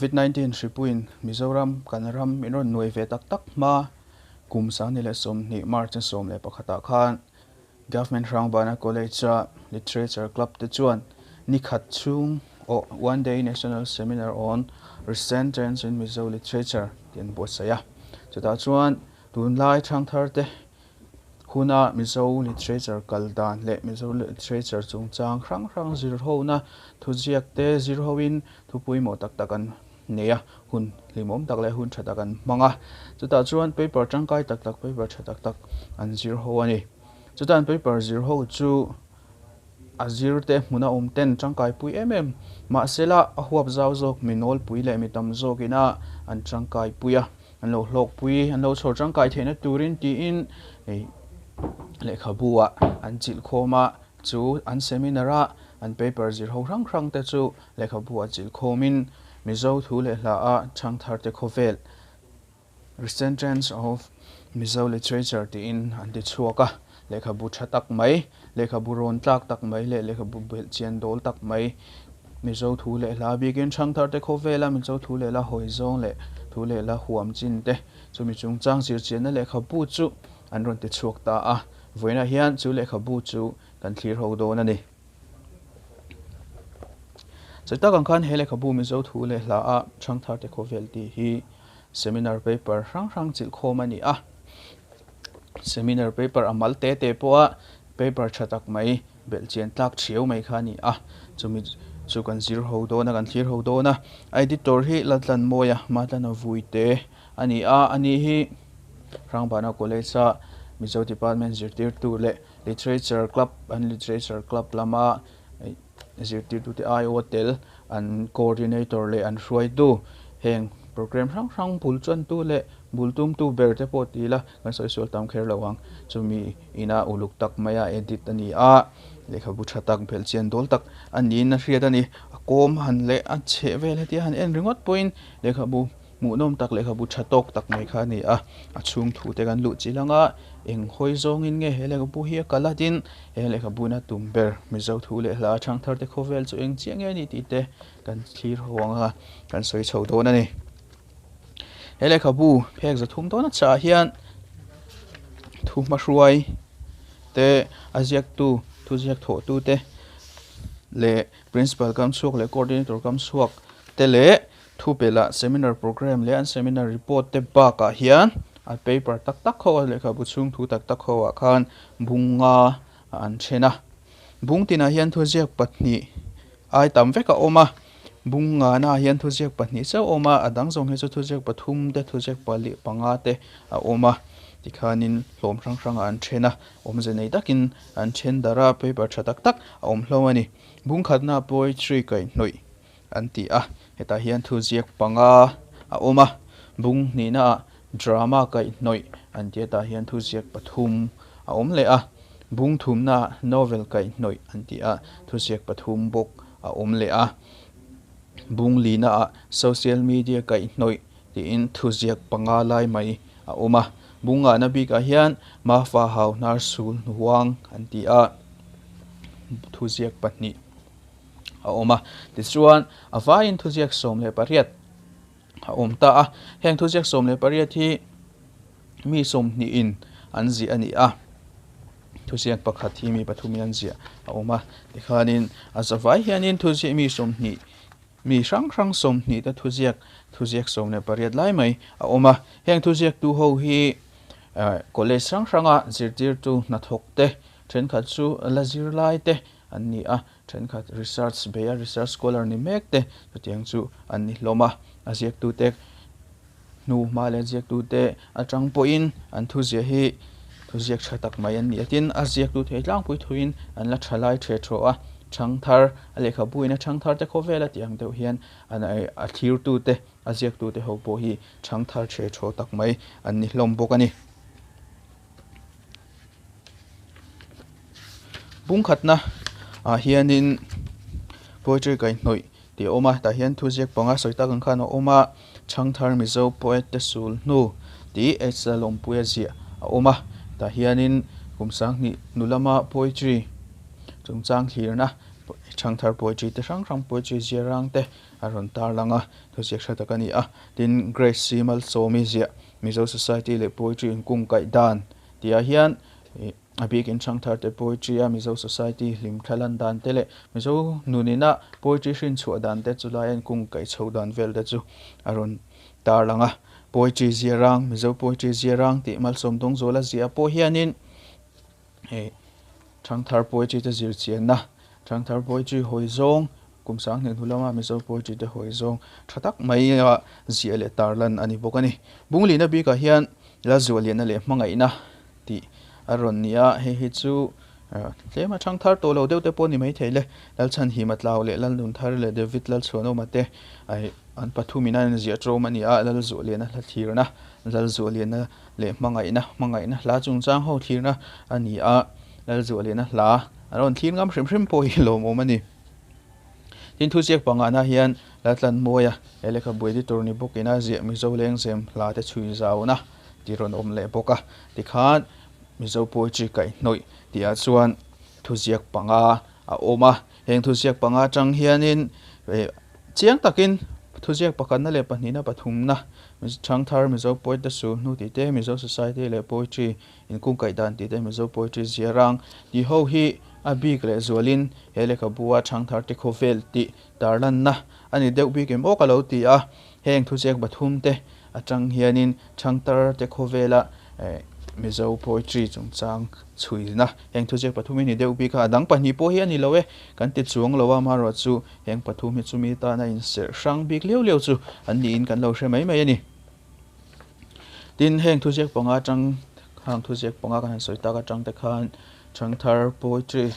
Covid 19 hripuiin Mizoram kan ram min rawn nuai ve tak tak hma kum 2020 March 11 ah khan Government Hrangbana College a Literature Club te chuan ni khat chhung aw One Day National Seminar on Recent Trends in Mizo Literature tih an buatsaih a. Chutah chuan tunlai thangthar te huna Mizo literature kal dan leh Mizo literature chungchang hrang hrang zir hona thuziak te zir hoin thu pawimawh tak tak an nei a, hun hlimawm tak leh hun tha tak an hmang a. Chutah chuan paper tangkai tak tak, paper tha tak tak an zir ho a ni. Chutah an paper zir ho chu a zir te hmuna awm ten tangkai pui em em mahsela a huap zau zawk mi nawlpui leh mi tam zawkina an tangkai pui a, an lo hlawk pui, an lo chhawr tangkai theihna turin tiin hei lehkhabu ah an chilh khawm a, chu an seminar a an paper zir ho hrang hrang te chu lehkhabu ah chilh khawmin Mizo thu leh hla a thangthar te khawvel Recent Trends of Mizo Literature tiin an ti chhuak a, lehkhabu tha tak mai, lehkhabu rawn tlak tak mai leh lehkhabu belh chian dawl tak mai Mizo thu leh hla bikin thangthar te khawvela Mizo thu leh hla hawi zawng leh thu leh hla huam chin te chumi chungchang zirchianna lehkhabu chu an rawn ti chhuak ta a, vawiinah hian chu lehkhabu chu kan thlir ho dawn a ni. Sawi tak ang khan he lehkhabu Mizo thu leh hla a thangthar te khawvel tih hi seminar paper hrang hrang chilh khawm a ni a. Seminar paper a mal te te pawha paper tha tak mai belh chian tlak thiau mai kha a ni a. Chumi chu kan zir ho dawn a, kan thlir ho dawn a. A editor hi Laltlanmawia Matlana Vuite a ni a. Ani hi Hrangbana College a Mizo Department zirtirtu leh Literature Club an Literature Club lama zirtirtute aiawh tel an coordinator leh an hruaitu heng program hrang hrang bul chuantu leh bul tumtu ber te pawh ti ila kan sawi sual tam kher lo ang. Chumi ina uluk tak maia edit a ni a, lehkhabu tha tak belh chian dawl tak a niin a hriat a ni. A kawm han leh a chheh vel hetia han en ringawt pawhin lehkhabu Hmuhnawm tak lehkhabu tha tawk tak mai kha a ni a, a chhung thu te kan luh chilh ang a, eng hawi zawngin nge he lehkhabu hi a kal a tin he lehkhabu in a tum ber Mizo thu leh hla thangthar te khawvel chu eng chiah nge a nih tih te kan thlir ho ang a, kan sawi chho dawn a ni. He lehkhabu phek zathum dawn a chah hian thu hmahruai te a ziaktu thu ziak thawhtu te leh principal kam chhuak leh coordinator kam chhuak te leh Thupelh seminar program leh an seminar report te bakah hian a paper tak tak ho a lehkhabu chhung thu tak tak ho ah khan bung nga an then a. Bung tinah hian thuziak pahnih ai tam vek a awm a, bung ngana ah hian thuziak pahnih chauh a awm a, a dang zawng hi chu thuziak pathum te thuziak pali panga te a awm a. Tikhanin hlawm hrang hrangah an then a, awmze nei takin an then darh a, paper tha tak tak a awm hlauh a ni. Bung khatna poetry kaihhnawih an ti a, hetah hian thuziak panga a awm a, bung hnihnaah drama kaihhnawih an ti a, tah hian thuziak pathum a awm leh a, bung thumnaah novel kaihhnawih an ti a, thuziak pathum bawk a awm leh a, bung linaah social media kaihhnawih tiin thuziak panga lai mai a awm a, bung ngahna bikah hian Mafa Hau Hnar Sul Hnuang an ti a, thuziak pahnih. a awm a. Tichuan, a vaiin thuziak 18 a awm ta a. Heng thuziak 18 hi mi sawmhnihin an ziah a ni a. Thuziak pakhat hi mi pathumin an ziah a awm a. Tikhanin a zavai hianin thuziak mi sawmhnih, mi hrang hrang sawmhnih te thuziak, thuziak 18 lai mai a awm a. Heng thuziaktu ho hi college hrang hranga zirtirtu hnathawk te, thenkhat chu la zirlai te an ni a, thenkhat research bei a research scholar ni mek te chutiang chu an ni hlawm a, a ziaktute hnu hma leh a ziaktute atang pawhin an thuziah hi thuziak tha tak mai an ni a, tin a ziaktu thei tlangpui thuin an la tha lai the thaw a, thangthar a lehkhabu in a thangthar te khawvel a tih ang deuh hian an a thlirtute a ziaktute ho pawh hi thangthar the thaw tak mai an ni hlawm bawk a ni. Bungkhatna ah hianin poetry kaihhnawih tih a awm a tah hian thuziak panga sawi tak ang khan a awm a Thangthar Mizo poet te sul hnu tih H Lalawmpuia ziah a awm a tah hianin kum sanghnih nu lama poetry chungchang thlirna. Thangthar poetry te hrang hrang poetry ziarang te a rawn tarlang a, thuziak hre tak a ni a. Tin, Grace C Malsawmi ziah Mizo Society leh Poetry inkungkaih dan tihah hian ih a bikin Thangthar te poetry a Mizo Society hlim thla lan dan te leh Mizo nunina poetry hrin chhuah dan te chulai a inkungkaih chho dan vel te chu a rawn tarlang a. Poetry ziarang, Mizo poetry ziarang tih Malsawm Dawngzuala ziah pawh hianin Hei Thangthar poetry te zir chianna, Thangthar poetry hawi zawng, kum sang hnih hnu lama Mizo poetry te hawi zawng tha tak mai a ziah leh tarlan a ni bawk a ni. Bunglina bikah hian Lalzuahliana leh Hmangaihna tih a rawn ni a, hei hi chu tlema Thangthar tawh lo deuh te pawh ni maithei le. Lalchhanhima Tlau leh Lalnunthar leh David Lalchhuanawma te an pathumin an inziah ṭawm a ni a, Lalzuahliana hla thlirna, Lalzuahliana leh hmangaihna, hmangaihna hla chungchang ho thlirna a ni a, Lalzuahlehna hla an rawn thlir ngam hrim hrim pawh hi lawmawm a ni. Tin, thuziak pangana hian Laltlanmawia he lehkhabu editor ni bawkin a ziah Mizo Lengzem hla te chhui zauna tih rawn awm leh bawk a, tikhan Mizo poetry kaihhnawih tihah chuan thuziak panga a awm a, heng thuziak panga atang hianin chiang takin thuziak pakhatna leh pahnihna pathumna Thangthar Mizo Poet te su hnu tih te, Mizo Society leh Poetry inkungkaih dan tih te, Mizo Poetry ziarang tih ho hi a bik leh zualin he lehkhabu-a Thangthar te khawvel tih tarlanna a ni deuh bik em aw ka lo ti a. Heng thuziak pathum te atang hianin Thangthar te khawvela Mizo Poetry chungchang chhuina heng thuziak pathum hi a ni deuh bik a, a dang pahnih pawh hi a ni lo e kan ti chuang lo a, amaherawhchu Heng pathum hi chumi tana inserh hrang bik liau liau chu an niin kan lo hre mai mai a ni. Tin, heng thuziak panga atang, hang thuziak panga kan han sawi tak atang te khan Thangthar poetry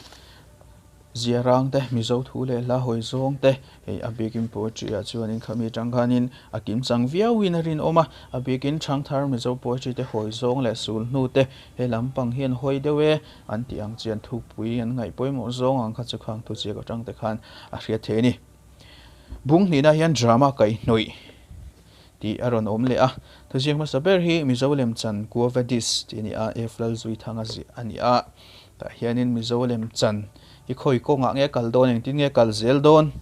ziarang te, Mizo thu leh hla hawi zawng te, hei a bikin poetry ah chuanin khami atang khanin a kim chang viauin a rinawm a, a bikin Thangthar Mizo poetry te hawi zawng leh sul hnu te he lampang hian hawi deuh e. An tih ang chian thupui an ngaih pawimawh zawng ang kha chu khang thuziak atang te khan a hriat thei a ni. Bung hnihna hian drama kaihhnawih tih a rawn awm leh a. Thuziak hmasa ber hi Mizo lemchan Quo Vadis tih a ni a, F Lalzuithanga ziah a ni a. Tah hianin Mizo lemchan hi khawi kawngah nge kal dawn, engtin nge kal zel dawn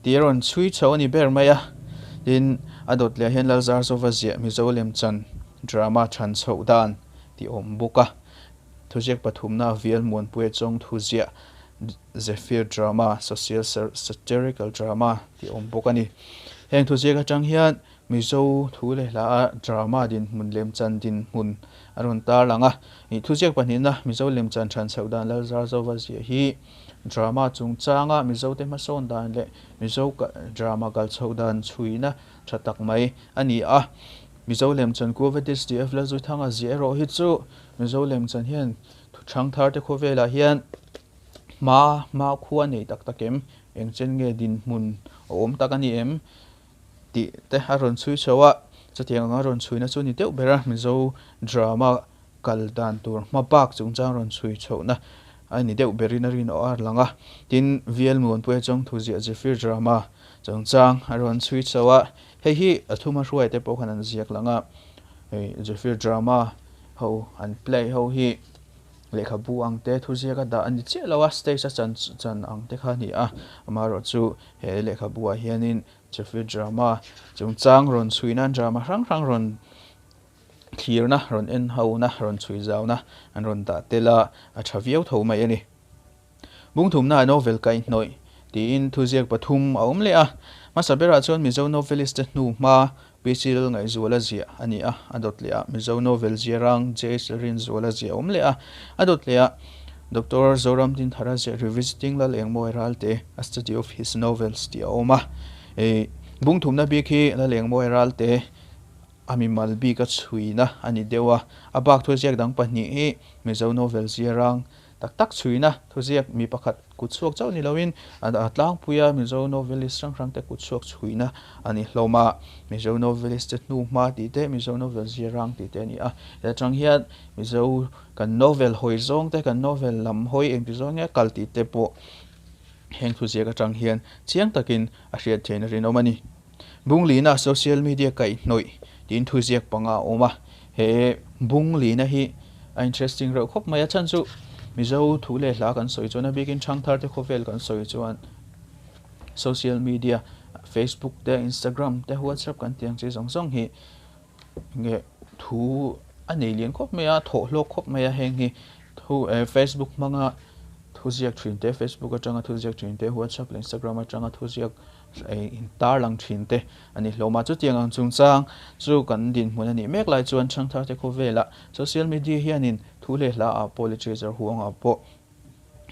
tih a rawn chhui chho a ni ber mai a. Tin, a dawt leh ah hian Lalzarzova ziah Mizo lemchan drama chhan chhoh dan tih a awm bawk a. Thuziak pathumna Vial Muanpuia chawng thuziah Zephyr Drama, Social Satirical Drama tih a awm bawk a ni. Heng thuziak atang hian Mizo thu leh hla a drama dinhmun lemchan dinhmun a rawn tarlang a. Thuziak pahnihna Mizo lemchan than chhoh dan Lalzarzova ziah hi drama chungchanga Mizote hmasawn dan leh Mizo drama kal chhoh dan chhuina tha tak mai a ni a. Mizo lemchan Quo Vadis DF Lalzuithanga ziah erawh hi chu Mizo lemchan hian thuchhang thar te khawvelah hian hma hma khua nei tak tak em, eng chen nge dinhmun a awm tak a ni em tih te a rawn chhui chho a, chutiang anga rawn chhuina chu ni deuh ber a, Mizo drama kal dan tur hma bak chungchang rawn chhui chhohna a ni deuh berin a rin awh a lang a, tin VL Muanpuia chawng thu ziah Zephyr drama chungchang a rawn chhui chho a, hei hi a thuma hruai te pawh khan an ziak lang a, hei Zephyr drama ho an play ho hi lehkhabu ang te thuziak a dah a ni chiah lo a, stage a chan chan ang te kha a ni a, amaherawhchu he lehkhabu ah hianin Zephyr drama chungchang rawn chhui nan drama hrang hrang rawn thlirna rawn en ho na rawn chhui zau na an rawn dah tel a, a tha viau tho mai a ni. Bungthumna novel kaihhnawih tiin thuziak pathum a awm leh a, hmasa berah chuan Mizo novelist te hnu hma PC Lalngaihzuala ziah a ni a, a dawt leh a Mizo novel ziarang JH Lalrinzuala ziah a awm leh a, a dawt leh a Doctor Zoram Dinthara ziah Revisiting Lalengmawi Ralte, A Study of His Novels tih a awm a. Bungthumna bik hi Lalengmawi Ralte a mimal bik a chhuina a ni deuh a, a bak thuziak dang pahnih hi Mizo novel ziarang Tak tak chhuina thuziak mi pakhat kut chhuak chauh ni loin a tlangpui a, Mizo novelist hrang hrang te kut chhuak chhuina a ni hlawm a. Mizo novelist te hnu hma tih te, Mizo novel ziarang tih te a ni a. Heta tang hian Mizo kan novel hawi zawng te, kan novel lam hawi engti zawng nge kal tih te pawh heng thuziak atang hian chiang takin a hriat theihna rinawm a ni. Bunglina social media kaihhnawih tiin thuziak panga a awm a, he bunglina hi a interesting reuh khawp mai a, chhan chu Mizo thu leh hla kan sawi chuan a bikin ṭhangthar te khawvel kan sawi chuan social media Facebook te Instagram te WhatsApp kan tih ang chi zawng zawng hi nge thu a nei lian khawp mai a thawh hlawk khawp mai a heng hi thu eh Facebook hmanga thu ziak thin te Facebook atanga thu ziak thin te WhatsApp leh Instagram atanga thu ziak in tarlang thin te a ni hlawm a. Chutiang ang chungchang chu kan dinhmun a nih mek lai chuan ṭhangthar te khawvelah social media hianin thu leh hla ah pawh literature huangah pawh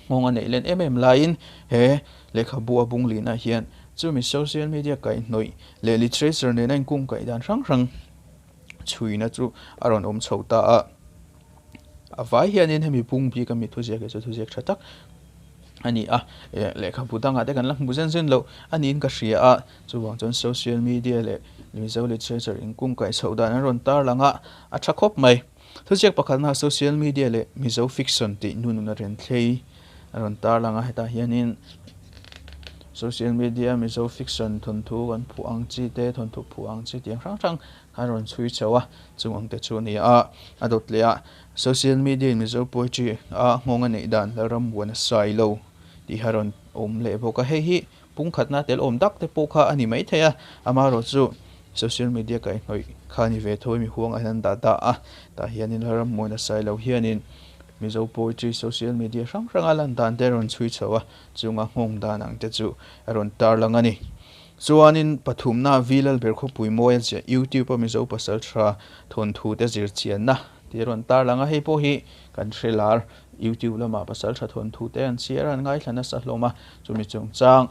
nghawng a neih len em em laiin he lehkhabu a bung linah hian chumi social media kaihhnawih leh literature nena inkung kaih dan hrang hrang chhuina chu a rawn awm chho ta a. A vai hianin hemi bung bik a mi thuziak hi chu thuziak tha tak a ni a, lehkhabu dangah te kan la hmu zen zen loh a niin ka hria a, chuvang chuan social media leh Mizo literature inkung kaih chhoh dan an rawn tarlang a, a tha khawp mai. Thuziak pakhatna social media leh Mizo fiction tih nu nuna ren thlei a rawn tarlang a, hetah hianin social media Mizo fiction thawnthu kan phuah ang chi te, thawnthu phuah ang chi tih ang hrang hrang a rawn chhui chho a, chung ang te chu a ni a, a dawt leh a, social media in Mizo poetry a nghawng a neih dan Lalram buan a sai lo tih a rawn awm leh bawk a, hei hi pungkhatna tel awm tak te pawh kha a ni maithei a, amaherawh chu social media kaihhnawih kha a ni ve tho emi huangah hian an dah dah a, tah hianin Lalram buan a sai lo hianin Mizo poetry social media hrang hranga lan dan te a rawn chhui chho a, chunga nghawng dan ang te chu a rawn tarlang a ni. Chuanin pathumna V Lalber khawpui mawi a ziah YouTube a Mizo pasal tha thawnthu te zir chianna tih a rawn tarlang a, hei pawh hi kan hre lar YouTube lamah pasal tha thawnthu te an chhiar a, an ngaithla nasa hlawm a, chumi chungchang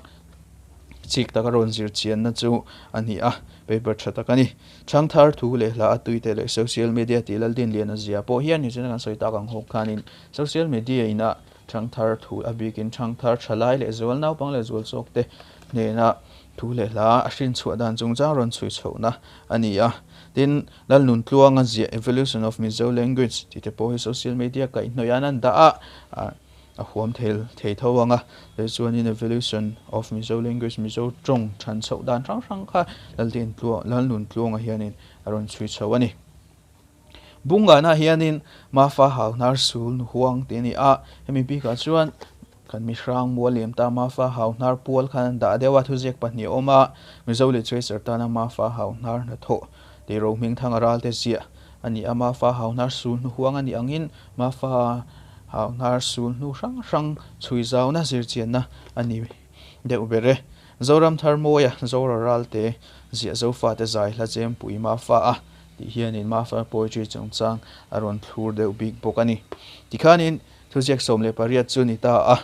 chik taka rawn zir chianna chu a ni a, paper tha tak a ni. Thangthar thu leh hla a tuite leh social media tih Laldinlian a zia pawh hian nichina kan sawi tak ang hawk khanin social media ina Ṭhangthar thu a bikin ṭhangthar ṭhalai leh zual naupang leh zual chawk te hnena thu leh hla a hrinchhuah dan chungchang rawn chhui chhohna a ni a. Tin, Lalnuntluanga ziah Evolution of Mizo Language tih te pawh hi social media kaihhnawih an an dah a, a huam thei thei tho ang a. Chu chuanin Evolution of Mizo Language, Mizo tawng ṭhan chhoh dan hrang hrang kha Lalnuntluanga hianin a rawn chhui chho a ni. Bungana hianin Mafa hau hnar sul nu huang tih a ni a, hemi bikah chuan kan mi hrang mual liam ta Mafa hau hnar pual khan an dah deuh a, thuziak pahnih a awm a, Mizo literature tana Mafa hau hnar hnathawh tih rohming thanga ralte ziah a ni a, Mafa hau hnar sul hnu huang a nih angin Mafa hau hnar sul hnu hrang hrang chhui zauna zirchianna a ni deuh ber e. Zoram thar mawia Zora ralte ziah Zofate zai hla chempui Mafa a Tih hianin Mafia Poetry chungchang a rawn thlur deuh bik bawk a ni. Tikhanin thuziak 18 chu ni ta a,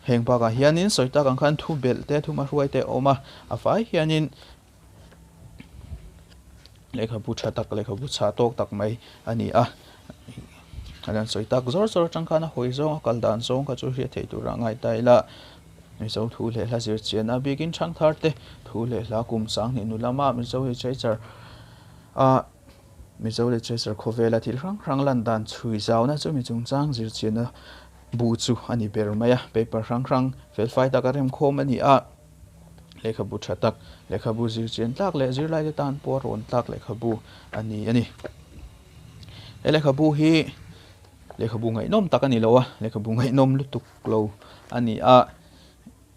heng bakah hianin sawi tak ang khan thu belh te, thu hmahruai te a awm a, a fai hianin lehkhabu tha tak, lehkhabu chhah tawk tak mai a ni a. An han sawi tak zawr zawr atang khan a hawi zawng, a kal dan zawng kha chu hriat theih turah ngai ta ila. Mizo thu leh hla zir chian a bikin ṭhangthar te thu leh hla kum 2000 nu lama Mizo literature a Mizo literature khawvela thil hrang hrang lan dan chhui zauna chu mi chungchang zir chianna bu chu a ni ber mai a, paper hrang hrang felfai taka remkhawm a ni a, lehkhabu tha tak, lehkhabu zir chian tlak leh zirlai te tan pawh a rawn tlak lehkhabu a ni a ni. He lehkhabu hi lehkhabu ngaihnawm tak a ni lo a, lehkhabu ngaihnawm lutuk lo a ni a,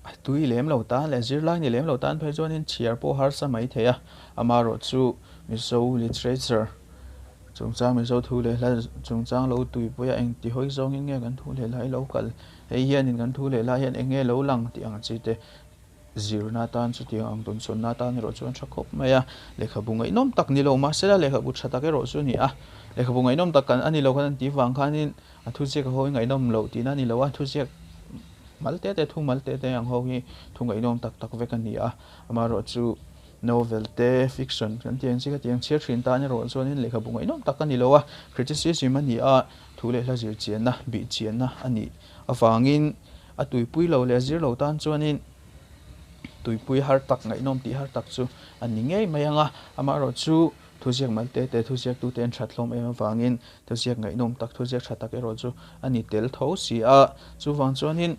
a tui lem lo tan leh zirlai ni lem lo tan phei chuanin chhiar pawh harsa mai thei a, amaherawh chu Mizo literature chungchang Mizo thu leh hla chungchang lo tuipui a engti hawi zawngin nge kan thu leh lai lo kal hei hianin kan thu leh lai hian eng nge lo lang tih ang chi te zirna atan chutiang ang tawnsawnna atan erawh chuan tha khawp mai a, lehkhabu ngaihnawm tak ni lo mahsela lehkhabu tha tak erawh chu a ni a, lehkhabu ngaihnawm tak kan a ni lo khan an tih vang khanin A thuziak a hawi ngaihnawm loh tihna a ni lo a, thuziak mal te te, thu mal te te ang ho hi thu ngaihnawm tak tak vek a ni a. Amaherawh chu novel te, fiction kan tih ang chi kha tiang chhiar thin tan erawh chuanin lehkhabu ngaihnawm tak a ni lo a, criticism a ni a, thu leh hla zir chianna, bih chianna a nih avangin a tuipui lo leh a zir lo tan chuanin tuipui har tak, ngaihnawm tih har tak chu a ni ngei mai ang a. Amaherawh chu Thuziak mal te te thuziaktute an that hlawm em avangin thuziak ngaihnawm tak, thuziak tha tak erawh chu a ni tel tho si a. Chuvang chuanin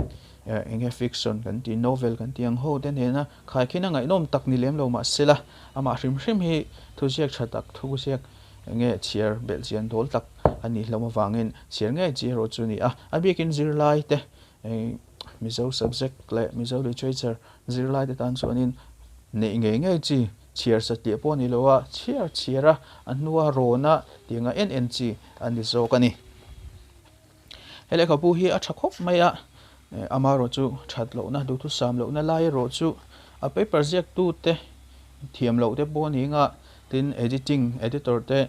eng nge fiction kan tih, novel kan tih ang ho te nena khaikhin a ngaihnawm tak ni lem lo mah se la, amah hrim hrim hi thuziak tha tak, thuziak eng nge chhiar belh chian dawl tak a nih hlawm avangin chhiar ngei chi erawh chu a ni a. A biakin zirlai te Mizo subject leh Mizo literature zirlai te tan chuanin neih ngei ngei chi chhiar satliah pawh a ni lo a, chhiar chhiar a, a hnua rawn a tianga en en chi a ni zawk a ni. He lehkhabu hi a tha khawp mai a, amaherawhchu that lohna, duhthusam lohna lai erawh chu a paper ziaktute thiam loh te pawh a ni anga, tin editing editor te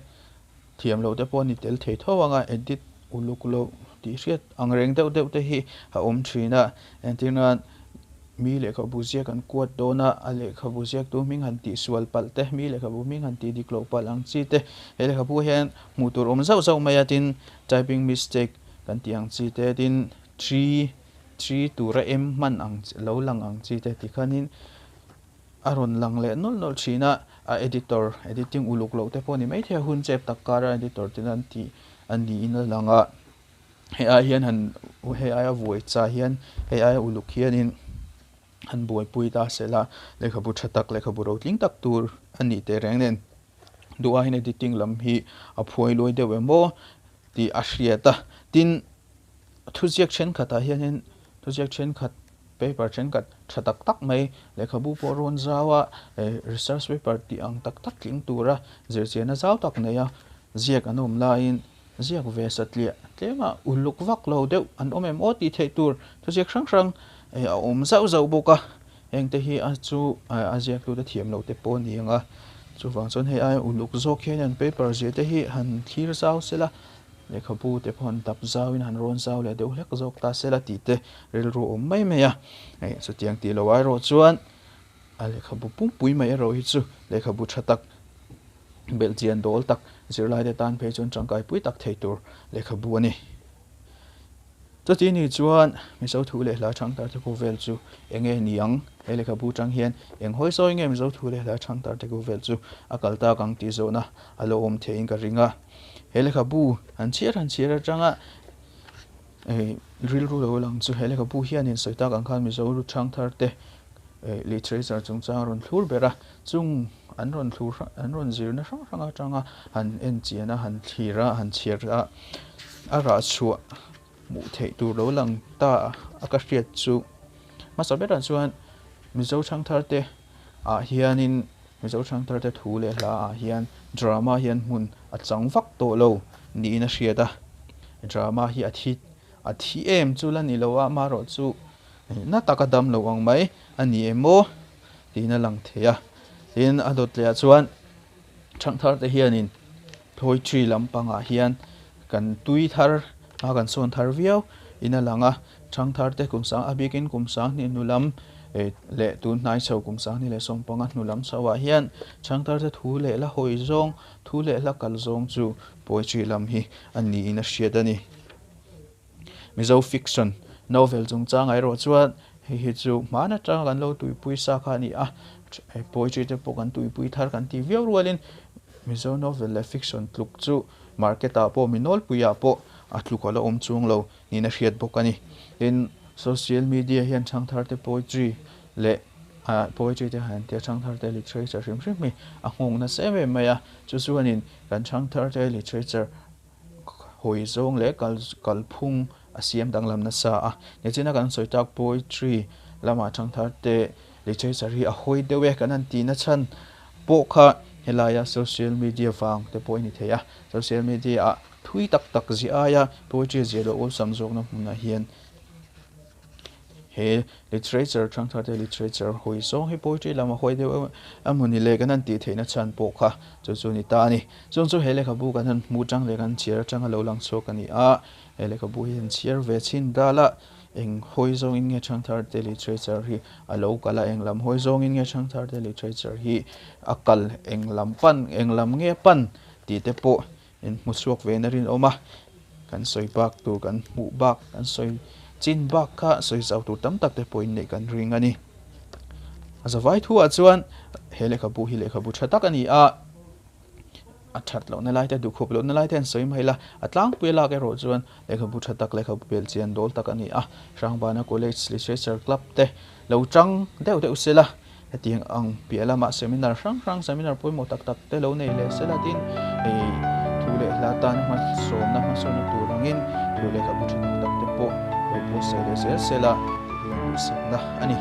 thiam loh te pawh a ni tel thei tho anga, edit uluk loh tih hriat ang reng deuh deuh te hi a awm thin a, entir nan mi lehkhabu ziak an kuat dawn a, a lehkhabu ziaktu hming han tih sual palh te, mi lehkhabu hming han tih dik loh palh ang chi te he lehkhabu hian hmuh tur awm zauh zauh mai a, tin Typing mistake kan tih ang chi te tin tree tree tura em hman ang lo lang ang chi te tikhanin a rawn lang leh nawlh nawlh thin a, a editor editing uluk loh te pawh a ni maithei a, hun chep tak kara editor ten an tih a niin a lang a, hei ai hian han hei aia vuai cha hian hei aia uluk hianin han buaipui ta sela lehkhabu tha tak lehkhabu rotling tak tur a nih teh reng nen. Duh aiin editing lam hi a phuai luai deuh em aw tih a hriat a. Tin, thuziak thenkhatah hianin thuziak thenkhat paper thenkhat tha tak tak mai lehkhabu pawh rawn zau a, research paper tih ang tak tak tling tura zirchianna zau tak neia ziak an awm laiin ziak ve satliah tlema uluk vak lo deuh an awm em aw tih theih tur thuziak hrang hrang a awm zauh zauh bawk a. Hengte hi a chu a ziaktute thiam loh te pawh a ni ang a, chuvang chuan hei aia uluk zawk hian an paper zia te hi han thlir zau sela, lehkhabu te pawh han dap zauin han rawn zau leh deuh hlek zawk ta sela tih te rilru a awm mai mai a. Hei chutiang tih loh erawh chuan a lehkhabu pumpui mai erawh hi chu lehkhabu tha tak, belhchian dawl tak, zirlaite tan phei chuan tangkaipui tak thei tur lehkhabu a ni. Chuti ni chuan Mizo thu leh hla changtar te khawvel chu eng nge ni ang? He lehkhabu chang hian eng hawi sawi nge Mizo thu leh hla changtar te khawvel chu a kal tak ang tih zawhna a lo awm theiin ka ring a. He lehkhabu han chhiar han chhiar atanga rilru lo lang chu he lehkhabu hianin sawi tak ang khan Mizo lu changthar te literature chungchang a rawn thlur ber a, chung an rawn thlur an rawn zirna hrang hrang atanga han en chian a, han thlir a, han chhiar a, a rah chhuah hmuh theih tur lo lang ta a ka hriat chu hmasa berah chuan Mizo thangthar te ah hianin Mizo thangthar te thu leh hla ah hian drama hian hmun a chang vak tawh lo niin a hriat a, drama hi a thi a thi em chu la ni lo a, amaherawh chu na taka dam lo ang mai a ni em aw tiin a lang thei a, tin a dawt leh ah chuan thangthar te hianin poetry lampangah hian kan tui thar a kan sawn thar viau in a lang a, thangthar te kum sang a bikin kum sang hnih hnu lam leh tun hnai chho kum sang hnih leh sawmpanga hnu lam chho ah hian thangthar te thu leh la hawi zawng thu leh hla kal zawng chu poetry lam hi a niin a hriat a ni. Mizo fiction novel chungchangah erawh chuan hei hi chu hmaan atanga kan lo tuipui sa kha a ni a, poetry te pawh kan tuipui thar kan tih viau rualin Mizo novel leh fiction tluk chu market ah pawh mi nawlpuiah pawh a tluk a la awm chuang lo niin a hriat bawk a ni. Tin, social media hian thangthar te poetry leh poetry te han tia thangthar te literature hrim hrim hi a nghawng nasa em em mai a, chu chuanin kan thangthar te literature hawi zawng leh kal kalphung a siam danglam nasa a. Nichina kan sawi tak poetry lamah thangthar te literature hi a hawi deuh e kan han tih na chhan pawh kha helaia social media vang te pawh a ni thei a. Social media ah thui tak tak ziah aia poetry ziah loh awlsam zawkna hmunah hian He literature thangthar te literature hawi zawng hi poetry lama hawi deuh emaw ni le kan han tih theihna chhan pawh kha chu chu a ni ta a ni. Chung chu he lehkhabu kan han hmu tang leh kan chhiar atanga lo lang chhuak a ni a, he lehkhabu hi han chhiar ve chhin dal a, eng hawi zawngin nge thangthar te literature hi a lo kal a, eng lam hawi zawngin nge thangthar te literature hi a kal, eng lam pan, eng lam nge pan tih te pawh In hmu chhuak ve na rinawm a, kan sawi bak tur kan hmuh bak, kan sawi chin bak kha sawi zau tur tam tak te pawh in neih kan ring a ni. A zavai thu ah chuan he lehkhabu hi lehkhabu tha tak a ni a, a that lohna lai te duhkhawp lohna lai te an sawi mai la, a tlangpui a lak erawh chuan lehkhabu tha tak lehkhabu bel chian dawl tak a ni a, Hrangbana College Literature Club te lo tang deuh deuh se la. Hetiang ang piah lamah seminar hrang hrang, seminar pawimawh tak tak te lo nei leh sela tin hei thu leh hla. hla tan hmasawmna hmasawnna tur angin thu lehkhabu tha tak tak te pawh lo buatsaih leh zel sela tih hi an duhsakna a ni.